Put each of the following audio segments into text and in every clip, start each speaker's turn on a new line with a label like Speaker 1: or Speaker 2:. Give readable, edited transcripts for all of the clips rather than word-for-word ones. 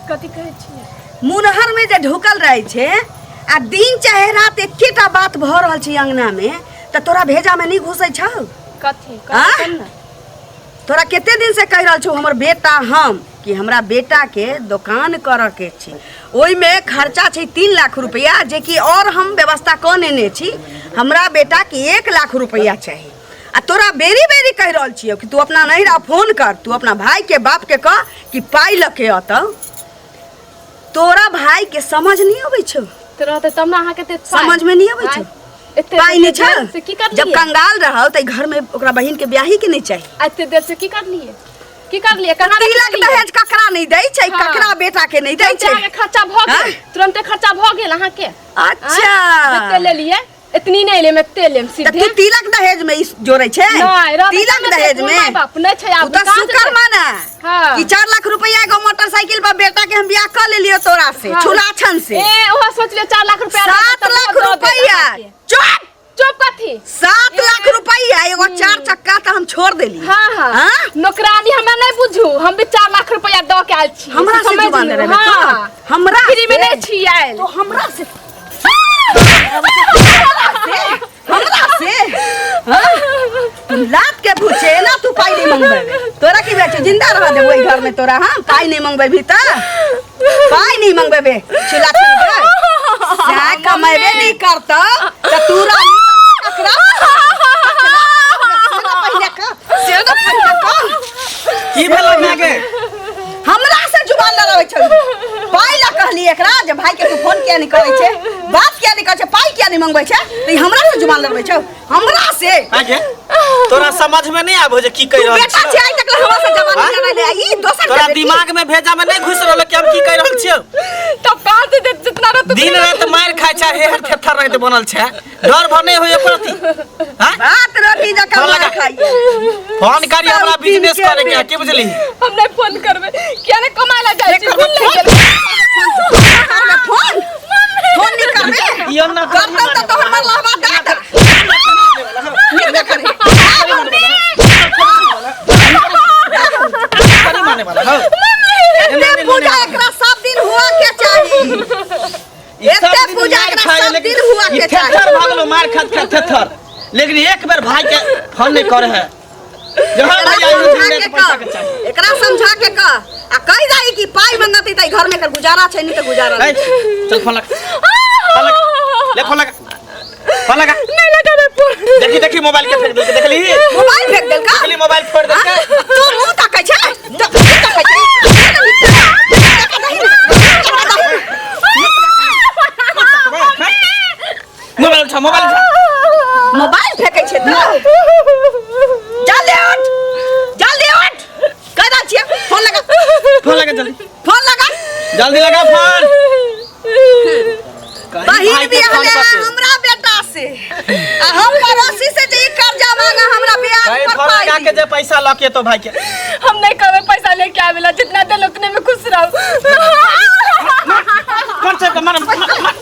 Speaker 1: कथी कहै छियै?
Speaker 2: मुनहर में जे ढुकल रहै छै आ दिन चाहे रात एकेटा बात भऽ रहल छै अंगना में, तऽ तोरा भेजा में नहीं घुसै छौ?
Speaker 1: कथी?
Speaker 2: आँ?
Speaker 1: कथी ने?
Speaker 2: तोरा कते दिन से कहि रहल छौ हमर बेटा हम कि हमरा बेटा के दोकान करऽ के छै, ओहिमे खर्चा छै 3 लाख रुपया, जेकि और हम व्यवस्था कऽ नेने छी। हमरा बेटा के 1 लाख रुपया चाही। आ तोरा बेरी बेरी कहि रहल छियौ कि तू अपना नैहरा फोन कर, तू अपना भाई के बाप के कह कि पाइ लऽ के अतौ। तोरा भाई के समझ नहीं अबै छौ?
Speaker 1: तऽ रहतै तब ने अहाँके एते पाइ।
Speaker 2: समझ में नहीं अबै छौ?
Speaker 1: आँय, एते
Speaker 2: पाइ नहीं
Speaker 1: देर
Speaker 2: छौ
Speaker 1: से की करलियै?
Speaker 2: जब कंगाल रहौ तऽ घर में ओकरा बहिन के ब्याही के नहीं चाही।
Speaker 1: एते देर से की करलियै, की करलियै, कहाँ
Speaker 2: तिलक
Speaker 1: रखलियै?
Speaker 2: दहेज ककरा नहीं दै छै?
Speaker 1: हाँ।
Speaker 2: ककरा बेटा के नहीं दै
Speaker 1: तुरन्ते
Speaker 2: छै?
Speaker 1: अहाँके खर्चा भऽ गेल।
Speaker 2: हाँ?
Speaker 1: तुरन्ते खर्चा भऽ गेल अहाँके।
Speaker 2: अच्छा।
Speaker 1: जते लेलियै इतनी नहीं लेम, एते लेम
Speaker 2: तऽ
Speaker 1: सीधे।
Speaker 2: तू तिलक दहेज में ई जोड़ै छै?
Speaker 1: नहीं, रहतै
Speaker 2: तिलक
Speaker 1: तब ने
Speaker 2: दहेज
Speaker 1: देत,
Speaker 2: में
Speaker 1: माय बाप नहीं छै आब,
Speaker 2: तू तऽ
Speaker 1: कहाँ से
Speaker 2: शुक्र
Speaker 1: देत?
Speaker 2: माना
Speaker 1: हाँ।
Speaker 2: कि 4 लाख रुपया एगो मोटरसाइकिल पर बेटा के हम बियाह कऽ लेलियो तोरा से।
Speaker 1: हाँ।
Speaker 2: छुलाछन से।
Speaker 1: ए ओहो सोच लियो 4 लाख रुपया
Speaker 2: 7
Speaker 1: तब
Speaker 2: लाख
Speaker 1: दऽ देत
Speaker 2: रुपया।
Speaker 1: अहाँके।
Speaker 2: चुप।
Speaker 1: चुप कथी?
Speaker 2: 7 लाख रुपया एगो 4 चक्का तऽ हम छोड़ देली।
Speaker 1: हाँ हाँ।
Speaker 2: हाँ?
Speaker 1: नौकरानी हमरा नहीं बुझू, हम भी 4 लाख रुपया दऽ के आयल छी।
Speaker 2: हमरा से
Speaker 1: समझ
Speaker 2: जुबान
Speaker 1: लियौ,
Speaker 2: रहबे तो?
Speaker 1: हाँ।
Speaker 2: हमरा
Speaker 1: फ्री में
Speaker 2: से?
Speaker 1: नहीं छी आयल।
Speaker 2: तो हमरा से, हमरा से, हाँ? तू लात के भूचे ना, तू पाई नहीं मंगबे, तोरा की बेचे जिंदा रह दे ओई घर में तोरा। हम पाई नहीं मंगबे भी त पाई नहीं मंगबे बे चुला छन के से कमेबे नहीं करता त तू रानी बन के ककरा ककरा पहिले का से ना पहिले का।
Speaker 3: की भेल माय के?
Speaker 2: हमरा से जुबान लड़ाबै छौ। पाइ ला कहली एकरा जे भाई के तू फोन किया नहीं करै छै, बात किया नहीं करै छै, पाइ किया नहीं मंगबै छै, त ई हमरा से जुबान लड़बै छौ हमरा से।
Speaker 3: माय के तोरा समझ में नहीं आबो जे की कहि
Speaker 2: तू
Speaker 3: रहल
Speaker 2: बेटा
Speaker 3: छियौ?
Speaker 2: छै, आइ तक ले हमरा से जवान
Speaker 3: हाँ?
Speaker 2: नहीं लड़ैले, ई दोसर के
Speaker 3: तोरा
Speaker 2: बेटी।
Speaker 3: दिमाग में भेजा में नहीं घुस रहल कि हम की कहि रहल छियौ?
Speaker 1: तब कहाँ से देत जितना रहत
Speaker 3: दिन रात मार खाय छै, हेहर थेथर रहते बनल छै, डर भर नहीं होय प्रति। हाँ?
Speaker 2: भात रोटी जकाँ
Speaker 3: फोन
Speaker 2: मार
Speaker 3: लगा।
Speaker 2: खाइए।
Speaker 3: फोन करी, हमरा
Speaker 2: सब दिन
Speaker 3: बिजनेस
Speaker 2: के
Speaker 3: करे के है,
Speaker 2: बेटी।
Speaker 3: की बुझली?
Speaker 1: हम नहीं फोन करबे, किया नहीं कमाय ला जाइ छी, भूल नहीं गेल।
Speaker 2: करबे फोन? फोन नहीं करबे?
Speaker 3: ई हम ना
Speaker 2: करतौ तऽ तोहर मरलहबा दाँत नहीं करे।
Speaker 3: नहीं माने वाला हो।
Speaker 2: एते पूजा एकरा सब दिन हुआ के चाही।
Speaker 3: ई सब
Speaker 2: एते
Speaker 3: दिन
Speaker 2: पूजा
Speaker 3: मार
Speaker 2: एकरा
Speaker 3: खाए,
Speaker 2: सब
Speaker 3: लेकिन
Speaker 2: दिन हुआ
Speaker 3: ई
Speaker 2: के चाही।
Speaker 3: थेथर भागलो मार खात खात थेथर, लेकिन एक बेर भाई के फोन नहीं करे है। जहाँ
Speaker 2: एकरा
Speaker 3: भाई आई
Speaker 2: समझा
Speaker 3: दिन
Speaker 2: के
Speaker 3: पैसा के
Speaker 2: कह,
Speaker 3: चाहिए।
Speaker 2: एकरा समझा के कह आ कहि जाई कि पाइ मंगतै तऽ घर में एकर गुजारा छै, नहीं तऽ गुजारा
Speaker 3: ए,
Speaker 2: नहीं।
Speaker 3: चल फोन लगा, फोन लगा, ले फोन लगा, फोन लगा।
Speaker 1: नहीं लगाबे फोन।
Speaker 3: देखी देखी मोबाइल के फेंक देलकै, देखली?
Speaker 2: मोबाइल फेंक देलका?
Speaker 3: देखली मोबाइल फोड़ देलकै?
Speaker 2: तू मुंह ताकै छै, तू मुंह ताकै छै।
Speaker 3: मोबाइल उठा, मोबाइल उठा।
Speaker 2: मोबाइल फेंकै छै तऽ जल्दी उठ, जल्दी उठ, कहि रहल छियै फोन लगा।
Speaker 3: फोन लगा जल्दी।
Speaker 2: फोन लगा।
Speaker 3: जल्दी लगा फोन। कहीं
Speaker 2: बहिन
Speaker 3: भाई के
Speaker 2: बियाह
Speaker 3: फोन
Speaker 2: ले
Speaker 3: करके।
Speaker 2: हमरा बेटा से आ हम पड़ोसी से जे ई कर्जा मांगा हमरा ब्याज
Speaker 3: कहीं
Speaker 2: पर
Speaker 3: फोन
Speaker 2: पाई
Speaker 3: लगा के जे पैसा लऽ के तो भाई के।
Speaker 1: हम नहीं कहबे पैसा लेके आवेला, जितना देल उतने में खुश रहो।
Speaker 3: कौन से मार मार मार।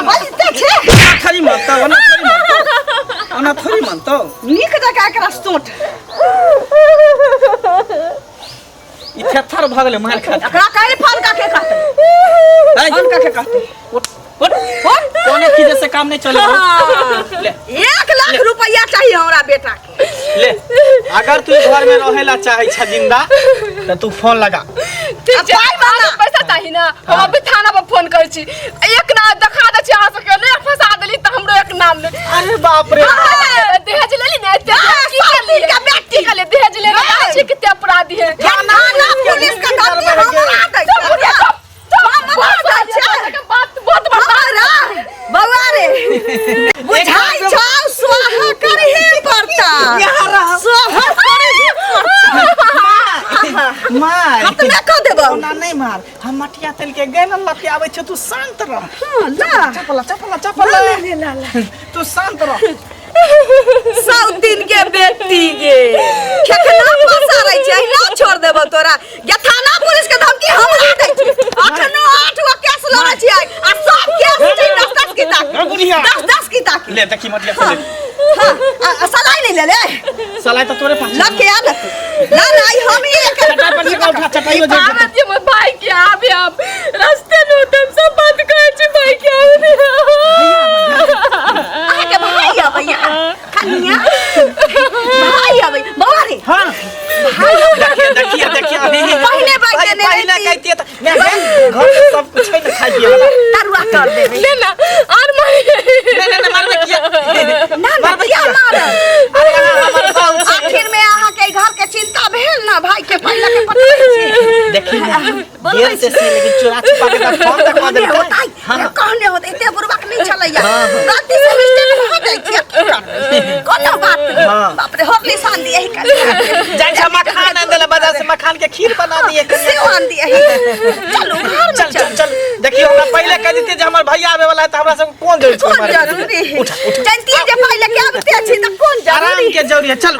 Speaker 2: बजते छै।
Speaker 3: थोड़ी मानतो, ओना थोड़ी मानतो, ओना थोड़ी मानतो।
Speaker 2: नीक जकाँ एकरा सोंट।
Speaker 3: ई थेथर भऽ गेलै मार खा।
Speaker 2: एकरा कही फोन कऽ के कहतै?
Speaker 3: ए,
Speaker 2: फोन कऽ के कहतै?
Speaker 3: उठ उठ, कोने चीज से काम नहीं चले। ले।
Speaker 2: 1 लाख रुपया चाहिए हमरा बेटा के।
Speaker 3: ले, अगर तू घर में रहेला चाहे छ जिंदा त तू फोन लगा।
Speaker 1: ठीक छै,
Speaker 2: आ पाइ मांगा।
Speaker 1: अहाँके पैसा चाही ना, हम अभी थाना पर फोन करै छी, एक ना देखा दै छी अहाँ सबके, नहि फंसा देली तऽ हमरो एक नाम नहि।
Speaker 3: अरे बाप रे।
Speaker 1: दहेज लेली ने एते? की करलियै?
Speaker 2: के बेटी।
Speaker 1: की करलियै? दहेज लेने
Speaker 2: नहि।
Speaker 1: छी कते अपराधी है।
Speaker 2: थाना पुलिस के धमकी हमरा दै
Speaker 1: चुप
Speaker 2: छै।
Speaker 1: बुढ़िया, चुप, चुप,
Speaker 2: हमरा दै छै।
Speaker 1: बात बहुत बड़का।
Speaker 2: हमरा बौआ रे बुझाइ छौ, स्वाहा करहे पड़ता, स्वाहा करहे पड़ता।
Speaker 3: मार
Speaker 2: खतमे कऽ देबौ।
Speaker 3: ओना नहीं मार, हम मटिया तेल के गैलन लऽ के आबै छै, तू शांत रह।
Speaker 2: हाँ, ला।
Speaker 3: चपला चपला चपला।
Speaker 2: ला, ला, ला, ला।
Speaker 3: तू शांत रह।
Speaker 2: सौतीन के बेटी गे खेखना पसारै छै, अहिना छोड़ देबौ तोरा गे। थाना पुलिस के धमकी हमरा दै छै। 8 9 8 गो केस लड़ै छियै आ सब केस छै 10 10 की ताकि।
Speaker 3: हाँ, बुढ़िया।
Speaker 2: 10 10 की ताकि।
Speaker 3: ले देखी मटिया तेल ले।
Speaker 2: हाँ, आ सलाई नहीं ले ले।
Speaker 3: सलाई तो तोरे पास।
Speaker 2: लग के आ ना तू। ना ना, ई हम ही एकर
Speaker 3: चटाई पर से का उठा चटाइयो जे
Speaker 1: आबे दियो हमर भाई के आबे हम रास्ते में होते हम सब बात कहै छी भाई के आबे
Speaker 2: अहाँके भाई अबैया कनिया भाई अबै बौआ रे
Speaker 3: हाँ देखिए देखिए देखिए अभी
Speaker 2: पहिले बाजि देने
Speaker 3: पहिले
Speaker 2: रहिती।
Speaker 3: कहतिए त मैं घर में सब कुछ है ना खाइ पिए वाला
Speaker 2: तरुआ कर देबै
Speaker 1: ले ना आर मारी
Speaker 3: नहीं नहीं नहीं मारबे किया
Speaker 2: ना ना किया मारब
Speaker 3: अरे अहाँ हमर बाबू छी
Speaker 2: आखिर में अहाँके घर के चिंता भेल ना भाई के पहिले के पता छी
Speaker 3: देखी ना देर से से लेकिन चोरा छुपा के त फोन तक कऽ
Speaker 2: कहने
Speaker 3: देलकै
Speaker 2: होतै
Speaker 3: हाँ
Speaker 2: कहने होतै एते बुढ़बाक नहि छलैया गलती से मिस्टेक भऽ जाइ छै की करबै कोनो बात नहि
Speaker 3: हाँ।
Speaker 2: बाप रे होरली सान दिए ही कनिया
Speaker 3: जाइ छै मखान आनि देले बाजार से मखान के खीर बना दिए
Speaker 2: से आन दिए ही चलू घर में
Speaker 3: चल चल चल देखियो हमरा पहिले कह देते जे हमर भैया आबे वाला है त हमरा सब कोन जरूरी छै
Speaker 2: कोन
Speaker 3: मारे के?
Speaker 2: जरूरी है
Speaker 3: उठा उठा
Speaker 2: जानती जे पहिले के आबते छी त कोन
Speaker 3: आराम
Speaker 2: जरूरी
Speaker 3: के जरूरी है चल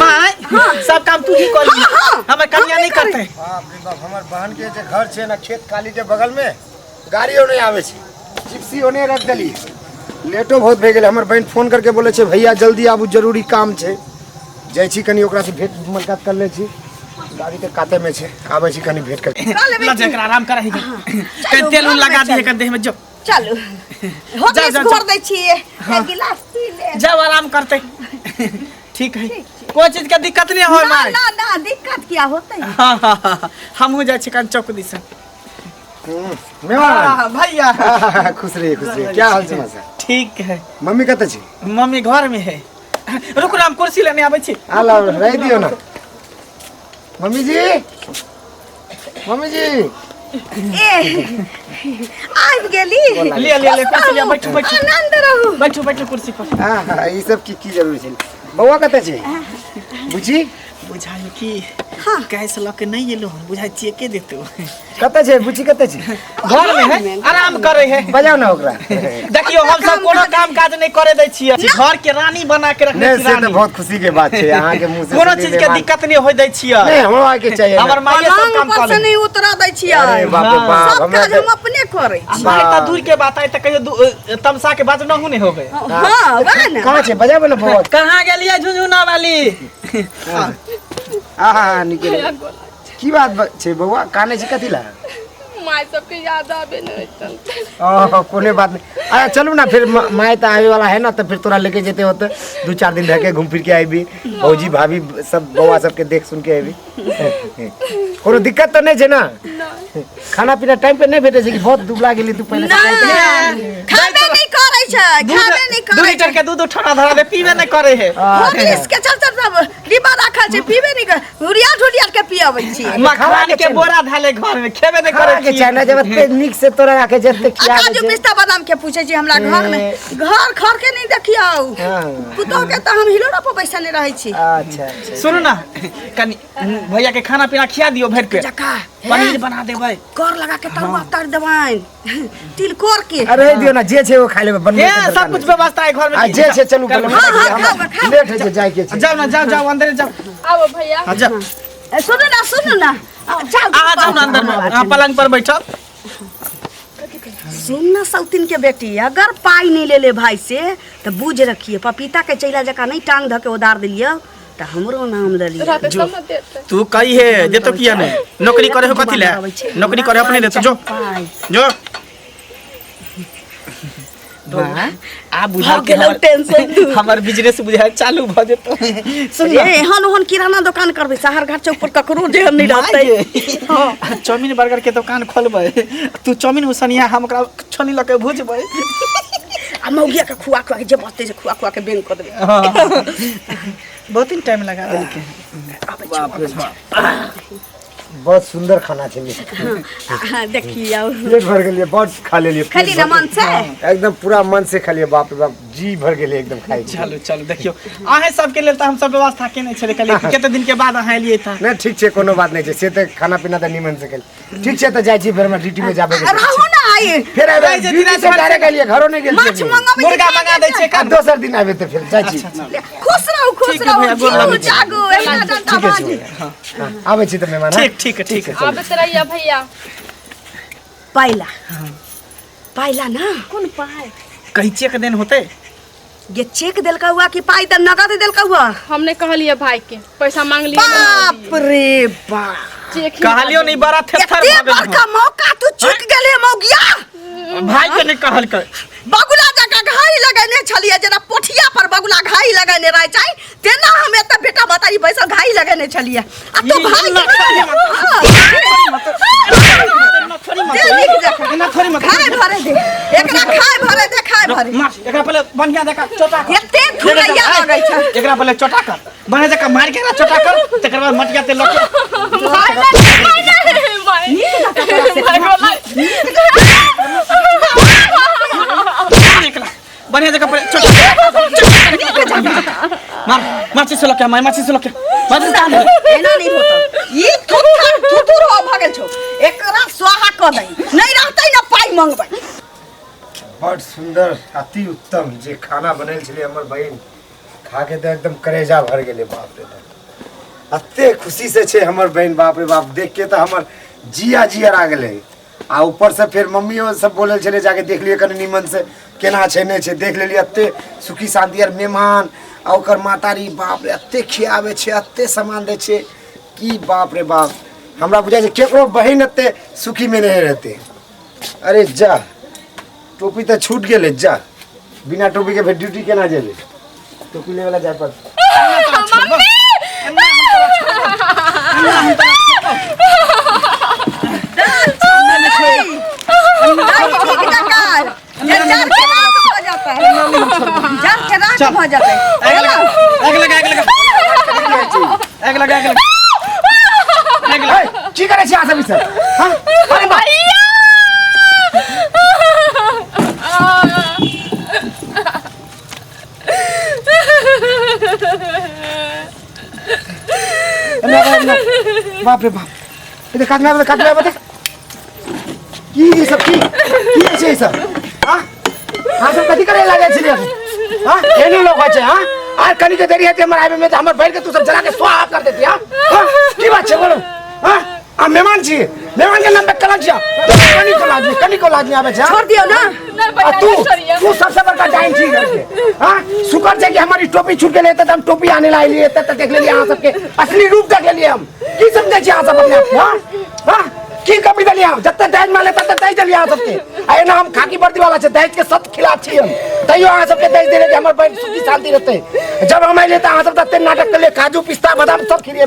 Speaker 3: माय सब काम तू ही कर ली
Speaker 2: हाँ, हाँ।
Speaker 3: हमर कन्या नहीं करते
Speaker 4: बाप रे बाप हमर बहन के जे घर छै ने खेत खाली के बगल में गाड़ियो नहीं आवे छै जिप्सी ओने रख देली लेटो बहुत भए गेलै हमर बहन फोन करके बोले छै भैया जल्दी आबू जरूरी काम छै जाइ छी कनि ओकरा से भेंट मुलाकात कर लै छी गाड़ी के काते में छै आबै छी कनि भेंट कर
Speaker 3: ल जा एकरा आराम करही कनि तेल उल लगा दिहे कनि देह में जो
Speaker 2: चलू
Speaker 3: जा,
Speaker 2: होटल
Speaker 3: जा,
Speaker 2: से घोर दै छियै एक गिलास पी ले
Speaker 3: जाओ आराम करते ठीक है कोई चीज के दिक्कत नहीं हो
Speaker 2: ना
Speaker 3: माय
Speaker 2: ना ना दिक्कत क्या होतै
Speaker 3: हाँ हाँ हाँ हमहूँ जाइ छी कनि चौक दिसन
Speaker 4: मेहमान
Speaker 3: हाँ, भैया
Speaker 4: खुश रहिए खुश रहिए क्या हाल समाचार
Speaker 3: ठीक है
Speaker 4: मम्मी कतऽ छै
Speaker 3: मम्मी घर में है रुक ना हम कुर्सी लेने आबै छी
Speaker 4: आ लाओ रह दियौ ना मम्मी जी मम्मी जी
Speaker 2: ए आबि गेली
Speaker 3: लिअ लिअ लिअ कुर्सी लिअ बैठू बैठू
Speaker 2: आनंद रहू
Speaker 3: बैठू बैठू कुर्सी पर
Speaker 4: हाँ हाँ ई सब की की जरूरी छै बौआ कतऽ छै बुची
Speaker 3: बुझाइयो कि
Speaker 2: हाँ।
Speaker 3: गैस लऽ के नहि एलहुँ हन बुझाइ चेके देतौ
Speaker 4: कतऽ छै बुची कतऽ छै
Speaker 3: घर में है आराम करे है
Speaker 4: बजाउ ना ओकरा
Speaker 3: देखियो हम सब कोनो काम काज नहि करे दै छियै घर के रानी बना के रखने
Speaker 4: नहीं
Speaker 3: छी
Speaker 4: से तो
Speaker 3: रानी
Speaker 4: बहुत खुशी के बात छै अहाँ के मुंह से
Speaker 3: कोनो
Speaker 4: सुनली
Speaker 3: चीज के
Speaker 4: मेहमान।
Speaker 3: दिक्कत नहि होय दै छियै
Speaker 4: नहीं हमरा के चाहिए ना।
Speaker 3: हमर माइए सब
Speaker 2: पलंग
Speaker 3: काम
Speaker 2: पर
Speaker 3: कऽ
Speaker 2: से
Speaker 3: ले
Speaker 2: नहीं उतरा दै छियै
Speaker 4: अरे बाप रे बाप
Speaker 2: सब
Speaker 4: हमरा
Speaker 2: काज
Speaker 4: तऽ
Speaker 2: हम अपने करै छी
Speaker 3: माय तऽ दूर के बात आइ तऽ कहियो तमसा के बाजनहु नहि होबे
Speaker 2: हाँ वएह ने
Speaker 4: कहाँ छै बजाबे ना बहुत
Speaker 3: कहाँ गेलियै झुनझुना वाली
Speaker 4: आहा निकल की बात छै बौआ काने छै कथी ला
Speaker 1: माय सबके याद आबे ने
Speaker 4: ओह कोने बात नहीं अरे चलू ना फिर माय तो आवे वाला है ना तो फिर तोरा लेके जेते होते दू चार दिन रह के घूम फिर के आबी भौजी भाभी सब बौआ सबके देख सुन के आबी कोनो दिक्कत तो नहीं छै ना खाना पीना टाइम पे नहीं भेटे छै कि बहुत दुबला गेली तू पहले से
Speaker 2: नहि खाबे नहि करै छै खाबे नहि
Speaker 3: दू
Speaker 2: करै
Speaker 3: लीटर के दूध उठौना धरा दे पीबे नहि करे है
Speaker 2: हॉर्लिक्स के चल चल सब डिब्बा राखल छै पीबे नहि कर उड़िया ढुड़िया के पियबै छी
Speaker 3: मखान के बोरा धाले घर में खेबे नहि
Speaker 4: खाना
Speaker 3: करे
Speaker 4: के चाहे ना जब एते नीक से तोरा राखे जते
Speaker 2: आ
Speaker 4: खियाबै
Speaker 2: काजू
Speaker 4: छै
Speaker 2: पिस्ता बादाम के पूछै छी हमरा घर में घर खर के नहि देखियौ
Speaker 4: हाँ।
Speaker 2: पुतोह के तऽ हम हिलोरा पर बैसने रहै छी
Speaker 4: अच्छा अच्छा
Speaker 3: सुनू ना कनि भैया के खाना पीना खिया दियो भरि पेट
Speaker 2: जका
Speaker 3: पनीर बना देबै
Speaker 2: कर लगा के तरुआ तर देबनि तिलकोर के
Speaker 4: अरे दियो ना जे छै वो खा लेबै बनबै
Speaker 3: ए
Speaker 4: के
Speaker 3: सब
Speaker 4: दरकार
Speaker 3: कुछ
Speaker 4: नहीं।
Speaker 3: व्यवस्था है घर में
Speaker 4: आ जे छै चलू
Speaker 3: कर-
Speaker 4: बनबै
Speaker 2: हाँ, हाँ,
Speaker 4: के
Speaker 2: खाओ, खाओ।
Speaker 4: लेट होइ छै जाय के छै
Speaker 3: जाओ ना जाओ जाओ अंदर जाओ
Speaker 1: आबो भैया
Speaker 3: हाँ जाओ
Speaker 2: ए, सुनू ना सुनू ना जाओ
Speaker 3: आ जाओ ना अंदर में हाँ, पलंग पर बैठो
Speaker 2: सुन ना सौतीन के बेटी अगर पाई नहीं ले ले भाई से तो बूझ रखिए पपीता के चैला जका नहीं टांग धके उधार दिलियो तो हमरो नाम ले लियो
Speaker 1: रहते तब ना देते
Speaker 3: तू कही है देतो किया नहीं नौकरी करे हो कथी ले नौकरी करे अपने देतो जो
Speaker 2: पाई
Speaker 3: जो आ बुझा
Speaker 2: भऽ गेलौ टेंशन दूर।
Speaker 3: हमर बिजनेस बुझा चालू भ जेतो सुन
Speaker 2: रे एहन ओहन किराना दोकान करबै शहर घाट चौक पर ककरो जेहन नहीं रहतै
Speaker 3: हाँ चाउमीन बर्गर के दुकान खोलबै तू चाउमीन उसनिया हम ओकरा छनी लऽ के भुजबै
Speaker 2: आ मौगिया के खुआ खुआ के जे बचतै से खुआ खुआ के बेंग कऽ देबै
Speaker 3: हाँ। बहुत दिन टाइम लगा देलकै
Speaker 2: आबै छौ, आबै छौ।
Speaker 4: बहुत सुंदर खाना छै
Speaker 2: हाँ, देखियौ
Speaker 4: पेट भर गेलियै बहुत खा लेलियै पेट
Speaker 2: खेली ना
Speaker 4: भर
Speaker 2: मन से
Speaker 4: गेल। एकदम पूरा मन से खेलियै बाप रे बाप जी भर गेलियै एकदम खाइ छी
Speaker 3: चलू चलू देखियौ अहें सबके लेल तऽ हम सब व्यवस्था केने छलै कहलियै कि कते दिन के बाद अहाँ एलियै तऽ
Speaker 4: नहि ठीक छै कोनो बात नहि छै से तऽ खाना पीना तऽ निमन से खेली ठीक छै तऽ जाइ छी फेर हमरा ड्यूटी में जाबे के छै।
Speaker 2: रहू ना आई
Speaker 4: फेर आबै
Speaker 3: जाइ छै,
Speaker 4: ड्यूटी से डायरेक्ट एलियै घरो नहि गेल
Speaker 2: माछ
Speaker 4: छियै
Speaker 2: मंगाबै
Speaker 3: मुर्गा मंगा दै छियै
Speaker 4: आ
Speaker 3: कन
Speaker 4: दोसर दिन आबे तऽ फेर जाइ छी
Speaker 2: खुश रहू खुश
Speaker 3: ठीक है
Speaker 2: रहू
Speaker 3: भैया, गोर
Speaker 2: जीऊ
Speaker 3: लागै छी।
Speaker 2: जागू एहिना जनता
Speaker 4: ठीक छै
Speaker 2: बाजी
Speaker 4: हाँ, आबै छी तऽ मेहमान हाँ?
Speaker 3: ठीक ठीक है ठीक है
Speaker 1: आबैत रहिया भैया
Speaker 2: पाइला पाइला ना
Speaker 1: कोन पाय
Speaker 3: कहीं चेक देन होते
Speaker 2: ये चेक देलका हुआ कि पाई त नगद देलका हुआ
Speaker 1: हमने कहलिए भाई के पैसा मांग लिए
Speaker 2: बाप रे बाप
Speaker 1: चेक
Speaker 3: कहलियो नहीं बड़ा थेथर
Speaker 2: एते
Speaker 3: भऽ गेल
Speaker 2: बड़का मौका तू चुक गेले मौगिया
Speaker 3: हन। भाई के नहीं कहलकै
Speaker 2: बगुला जकाँ घाई लगेने छलियै जेना पोठिया पर बगुला घाई लगेने रहै छै तेना हम एतऽ बेटा बताई बैसल घाई लगेने छलियै आ तू
Speaker 3: ई
Speaker 2: भाई
Speaker 3: एना
Speaker 2: के
Speaker 3: थोड़ी मत,
Speaker 2: दे नीक जकाँ।
Speaker 3: एना थोड़ी मत।
Speaker 2: खाय भरे दे एकरा खाय भरे दे खाय भरे
Speaker 3: मार एकरा पहिले बढ़िया जकाँ चोटा कर।
Speaker 2: एते थुरैया लगै छै
Speaker 3: एकरा पहिले चोटा कर बढ़िया जकाँ मारि के एकरा चोटा कर तकर बाद मटिया तेल लऽ के
Speaker 1: माय माय माय माय
Speaker 3: मार एकरा बढ़िया जकाँ पहिले चोटा कर। मार माचिस लऽ के मार माचिस लऽ के माचिस कहाँ भेल?
Speaker 2: एना नहीं होता ई थुथर थुथुर हो भऽ गेल छौ एकरा स्वाहा कऽ दही नहीं रहतै ना पाइ मंगबै
Speaker 4: बड सुंदर अति उत्तम जे खाना बनल छलै हमर बहिन खा के तऽ एकदम करेजा भर गेलै बाप रे बाप एते खुशी से छै हमर बहिन बाप रे बाप देख के तऽ हमर जिया जिया आ गेलै आ ऊपर से फेर मम्मियो सब बोलल छलै जाके देख लियै कनि नीमन से केना छै नहि छै देख लेलियै एते सुखी शान्ति आर मेहमान आ ओकर मातारी बाप रे एते खियाबै छै एते सामान दै छै की बाप रे बाप हमरा बुझाइ छै केकरो बहिन एते सुखीमे नहि रहतै अरे जा टोपी तऽ छूट गेलै जा बिना टोपी के फेर ड्यूटी केना जेबै टोपी लेवे ला जाय पड़तै
Speaker 2: ठीक जकाँ जे जर के राख भऽ जेतै जर के राख भऽ जेतै
Speaker 3: आगि लगा आगि लगा आगि लगा आगि लगा आगि लगा आगि लगा
Speaker 4: ए, की करै छी अहाँ सब ई सब हाँ? अरे बाप एने आबे, एने। बाप रे बाप इधर काट में आबे काट में आबे की ई सब की की छै ई सब हाँ हाँ सब कथी करे लागे छलियै हाँ एहने लोग होइ छै हाँ आर कनी के देरी हेतै हमर आबे में तऽ हमर बैठ के तू सब जला के स्वाहा कर देती हाँ हाँ की बात छै बोलो हाँ आ मेहमान छी मेहमान के नाम पे कलंक छियै कनी को लाज नहीं कनी को लाज नहीं आबै छै हाँ?
Speaker 2: छोड़ दियौ ना
Speaker 1: नहीं
Speaker 4: आ
Speaker 1: भैया
Speaker 4: तू
Speaker 1: नहीं छोड़िए
Speaker 4: तू सबसे बड़का डाइन छी घर के हाँ शुक्र छै कि हमारी टोपी छूट गेलै तऽ हम टोपी आने ला अइलियै तऽ देख लेलियै अहाँ सबके असली रूप देख लेलियै हम की समझै छी अहाँ सब अपने आप के हाँ हाँ की कमी देलियै हम जते दहेज मांगले तते दहेज देलियै अहाँ सबके आ एना हम खाकी वर्दी वाला छै दहेज के सख्त खिलाफ छी हम तैयो अहाँ सबके दहेज देले कि हमर बहन सुखी शांति रहतै जब हम अइलियै तऽ अहाँ सब तते नाटक करलियै काजू पिस्ता बादाम सब खिलियै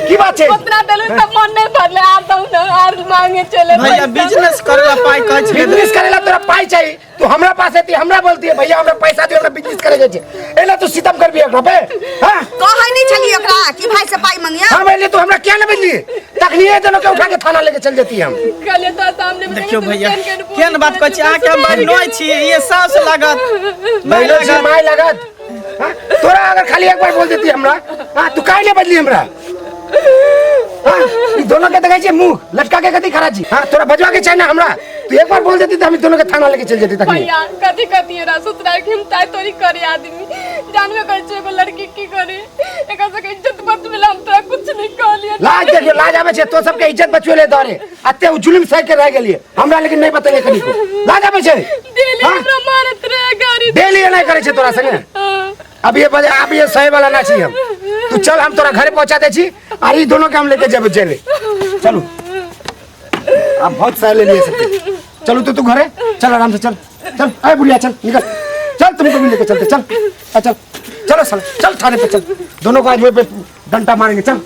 Speaker 4: की बात छै
Speaker 1: उतना देलू तब मन नहीं भरले आर दऊ ना आर मांगे चले
Speaker 3: भैया
Speaker 1: पैसा।
Speaker 3: बिजनेस करे ला पाई कहै छलै
Speaker 4: बिजनेस करेला तोरा पाई चाहिए तू हमरा पास एती हमरा बोलती है भैया हमरा पैसा दियो हमरा बिजनेस करे के छै एला तू सितम करबी एकरा पे हां
Speaker 2: कहै नहीं छलियै ओकरा कि भाई से पाई मंगिया
Speaker 4: हां भैया तू हमरा क्या न बजली तखनी दोनों के उठा के थाना लेके चल जेती हम
Speaker 1: कहलिए तो सामने में
Speaker 3: देखियौ
Speaker 1: देखियो
Speaker 3: भैया
Speaker 1: केहन
Speaker 3: केहन बात कहै छी अहाँके हम बहिनोइ छी ये सास लागत माय
Speaker 4: बहिनो छी
Speaker 3: लागत
Speaker 4: माय लागत हाँ? तोरा अगर खाली एक बार बोल देती हमरा हाँ तू काहे नहीं बजली हमरा हाँ? ई दोनों के देखै छियै मुंह लटका के कथी खड़ा छी हाँ तोरा बजवा के चाही ना हमरा तू एक बार बोल देती तो हम ई दोनों के थाना लेके चल जेती तखनी
Speaker 1: भैया कथी कथी है सुतरा के हम ताय तोरी करे आदमी जानबे करै छै एगो लड़की की करे एकर सबके इज्जत बचबे ला हम तोरा कुछ नहीं कहलिए
Speaker 4: लाज देखियो लाज आबै छै तो सबके इज्जत बचवे ले दरे अते उ जुलुम सह के रह गेलिए हमरा लेकिन नहीं बतेले कनिको लाज आबै छै
Speaker 1: डेली
Speaker 4: हाँ?
Speaker 1: हमरा मारत रहे गाड़ी
Speaker 4: डेली एना करै छै तोरा संगे अब ये बजे अब ये सही वाला ना छी हम तू चल हम तोरा घरे पहुंचा दे छी और ई दोनों के हम लेके जेबै जेल चलू आप बहुत सह ले लिए सबके चलू तो तू घरे चल आराम से चल चल अरे बुढ़िया चल निकल चल तुमको भी लेके चलते चल आ, चल चलो चल चल थाने पे चल दोनों को आज वहीं पे डंडा मारेंगे चल।